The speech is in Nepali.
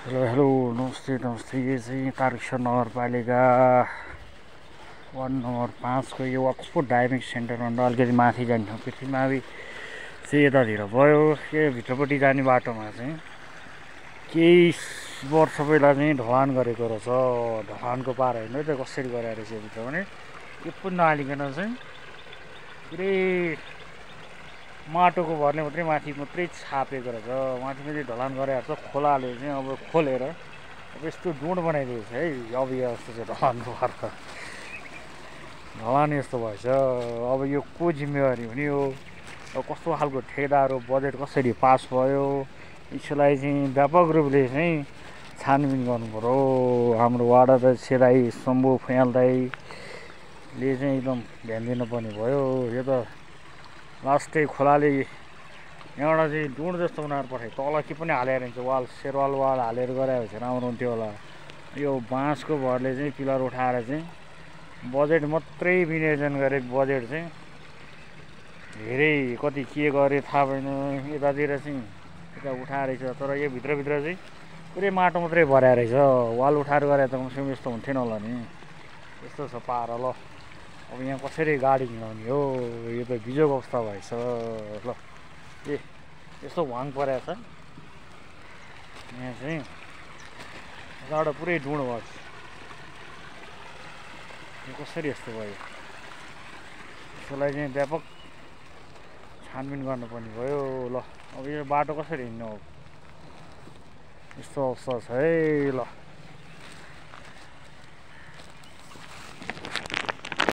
हेलो हेलो नमस्ते नमस्ते। ये चाहिँ तारकेश्वर नगरपालिका वार्ड नम्बर 5 को यो अक्सफोर्ड डाइभिङ सेन्टरभन्दा अलिकति माथि जाने ठाउँ पृथ्वीमावि चाहिँ यतातिर भयो। यो भित्रपट्टि जाने बाटोमा चाहिँ केही वर्ष पहिला चाहिँ ढलान गरेको रहेछ। ढलानको पार होइन त कसरी गराएर चाहिँ भित्र भने यो पनि नहालिकन चाहिँ पुरै माटोको भरले माथि मात्रै छापेको रहेछ। माथि माथि ढलान गराएर चाहिँ खोलाले चाहिँ अब खोलेर अब यस्तो डुँड बनाइदिएछ है। अब यो जस्तो चाहिँ ढलानको भर त ढलान यस्तो भएछ। अब यो को जिम्मेवारी हुने हो? अब कस्तो खालको ठेकेदार हो? बजेट कसरी पास भयो? यसलाई चाहिँ व्यापक रूपले चाहिँ छानबिन गर्नु पर्यो। हाम्रो वार्ड अध्यक्ष दाइ शम्भु फुयाल दाइले चाहिँ एकदम ध्यान दिनुपर्ने भयो। यो त लास्टै खोलाले यहाँबाट चाहिँ डुँड जस्तो बनाएर पठायो। तल के पनि हालेर हुन्छ, वाल सेरवाल वाल हालेर गरायो भने राम्रो हुन्थ्यो होला। यो बाँसको भरले चाहिँ पिलर उठाएर चाहिँ बजेट मात्रै विनियोजन गरेको बजेट चाहिँ धेरै कति के गरे थाहा भएन। यतातिर चाहिँ यता उठाएर रहेछ, तर यो भित्रभित्र चाहिँ पुरै माटो मात्रै भराएर रहेछ। वाल उठाएर गरे त कमसेकम यस्तो हुन्थेन होला नि। यस्तो छ पारा। ल अब यहाँ कसरी गाडी हिँडाउने हो? यो त बिजोग अवस्था भएछ। ल ए यस्तो वाङ परेको छ यहाँ चाहिँ। यताबाट पुरै डुँड भएको छ। यो कसरी यस्तो भयो? यसलाई चाहिँ व्यापक छानबिन गर्नुपर्ने भयो। ल अब यो बाटो कसरी हिँड्नु हो? यस्तो अवस्था छ है। ल